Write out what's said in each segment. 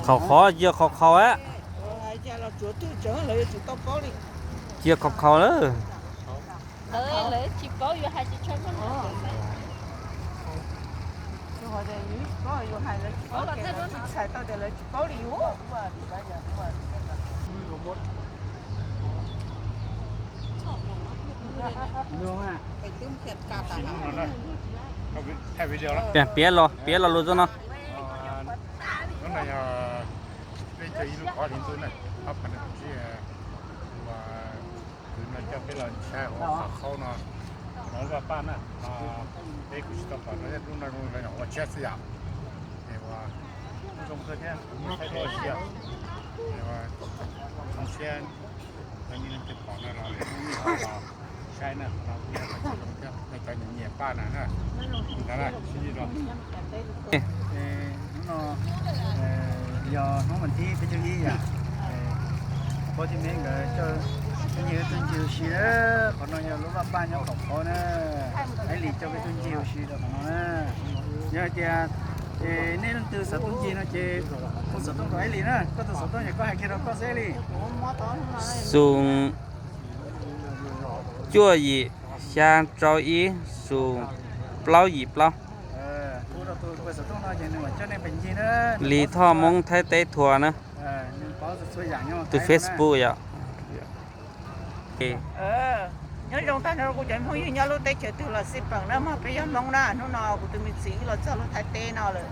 Qhov qhov, cia qhov qhov. Cia qhov qhov lawm. Piav los, piav lo lus txog no. Kwv no coj peb los ntshai hauv qhov qhaub no, no lub vaj paj na, no peb kuj tsis tau pom no, lub no ua tshiab xwb yom. Es ua zoo kawg thiab, kuv muaj thaij tau siab, es ua zoo siab, yog nej leej twg pom no los saib na, no kuj yog zoo thiab, cov nyiam nyiam paj na na, ntawd na, sib ntsib dua. Hnub no yog hnub vas thib peb caug ib yom, pog thiab me nkawd coj peb nyiag tuaj ncig ua si na. Qhov no yog lub vaj paj nyob qhov qhov na, Aib Lis coj peb tuaj ncig ua si rau qhov no na. Yog hais tias nej leej twg xav tuaj ncig no ces hu xov tooj rau Aib Lis na, koj tus xov tooj ces koj hais kiag rau koj xwb Aib Lis. Xoom cuaj yim xya rau ib xoom plaub yim plaub. Lis Thoj Hmoob Thaib Teb Thua na. Tus Facebook yom. Nyob zoo tag nrho kuv cov phooj ywg nyob lub teb chaws twg los xij peem na, mas peb yog Hmoob na, hnub no kuv tus me txiv wb los txog lub Thaib teb no lawm.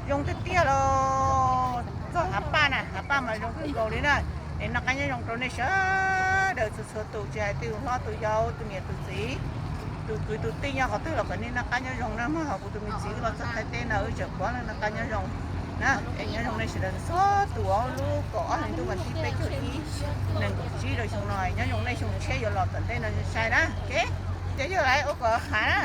Zoo tiag tiag los txog hav paj na, hav paj mas zoo kawg nkaus li na. Es noj qab nyob zoo rau nej sawv daws txhua txhua tus, tsis hais tus hlob tus yau, tus niam tus txiv, tus kwv tus tij nyob qhov twg los kom nej noj qab nyob zoo na. Mas ho kuv tus me txiv wb los txog Thaib teb no wb tseem pom leej noj qab nyob zoo na. Es nyob zoo nej sawv daws txhua tus, lub kaum ob hlis ntuj vas thib peb caug ib, nees nkaum tsib rau xyoo no, nyob zoo nej xyoo tshiab yuav los tom ntej no sai na. Ces yog lawv ua kom hav na.